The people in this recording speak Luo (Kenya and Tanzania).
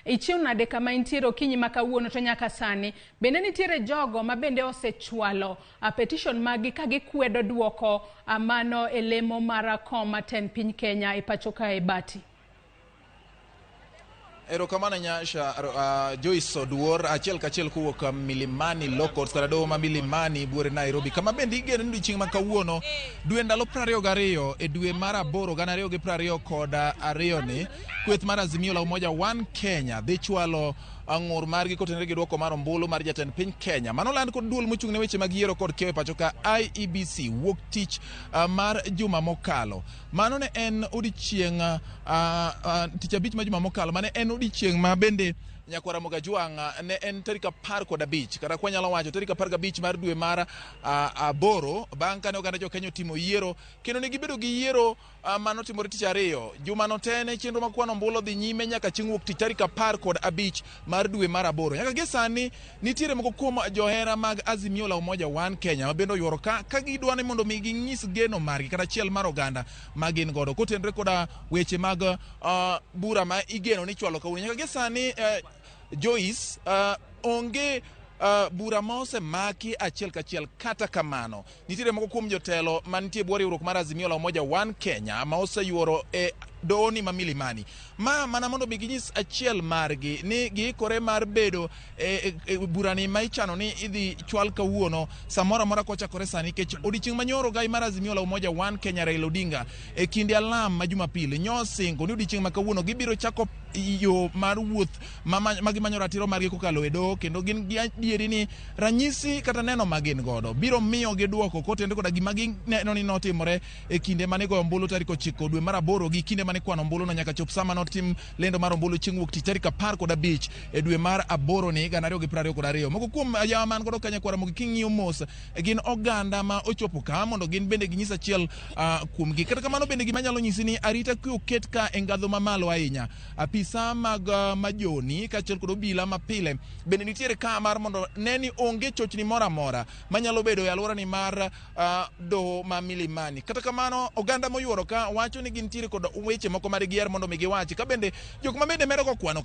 Ichiew nade kama intiere okinyi ma kawuono to nyaka sani bende nitiere jogo ma bende osechwalo petition maggi ka gikwedo duoko mano e lemo mar kom tend piny Kenya e pacho kae Bati. Erokamano Nyasha, Joyce Oduor achiel kachiel kowuok Milimani Law Courts kata doho ma Milimani buore Nairobi, kama bende igeno ni odiochieng' ma kawuono dwe ndalo 22 e dwe mar aboro 2022 ni kweth mar Azimio la Umoja One Kenya dhi chwalo ng'ur margi kotenore gi dwoko mar ombulu mar jatend piny Kenya mano land kod duol mochung' ne weche mag yiero kod kiewo e pacho ka IEBC wuok tich mar juma mokalo. Mano ne en odiechieng' tich abich ma juma mokalo, mane en odiechieng' ma bende Nyakwar Ramogi Ajwang' ne en tarik 15 kata kwanyalo wacho tarik 15 mar dwe mar aboro, bang' kane oganda jo Kenya otimo yiero kendo ne gibedo gi yiero manotimore tich ariyo. Jumano te ne chenro mag kwano ombulu odhi nyime nyaka chieng' wuok tich tarik 15 mar dwe mar aboro. Nyaka gie sani nitiere moko kuom johera mag Azimio la Umoja One Kenya ma bende oyuoro ka ka gidwa ni mondo mi ginyis geno margi kata achiel mar oganda ma gin godo kotenore koda weche mag bura ma igeno ni chwalo kawuono. Nyaka gie sani Joyce, onge bura ma osemaki achiel kachiel. Kata kamano nitiere moko kuom jotelo mantie bwo riwruok mar Azimio la Umoja One Kenya ma oseyuoro e dohoni ma Milimani ma mana mondo mi ginyis achiel margi ni giikore mar bedo e burani ma ichano ni idhi chwal kawuono samoro amora kochakore sani, nikech odiechieng' manyoro gai mar Azimio la Umoja One Kenya Raila Odinga e kinde alam ma Jumapil nyosingo ni odiechieng' ma kawuono gibiro chako yo mar wuoth ma gimanyo ratiro margi kokalo e doho, kendo gin gi adieri ni ranyisi kata neno ma gin godo biro miyo gi duoko kotenore koda gima gineno ni notimore e kinde mane igoyo ombulu tarik 9 dwe mar aboro gi kinde mane ikwano ombulu no nyaka chop sama notim lendo mar ombulu chieng' wuok tich tarik 15 e dwe mar aboro ni 2022. Moko kuom yawa man godo kanya kwara mogi king'iyo mos gin oganda ma ochopo ka mondo gin bende ginyis achiel kuomgi. Kata kamano bende gima nyalo nyisi ni arita kwe oket ka e ngadho mamalo ahinya. Apisa mag majoni kaachiel kod obila mapile bende nitiere ka mar mondo ne ni onge chochni moro amora manyalo bedo e alworani mar doho ma Milimani. Kata kamano oganda moyuoro ka wacho ni gintiere kod weche moko ma digiher mondo mi giwachi ka bende jok ma bende medo go kwano.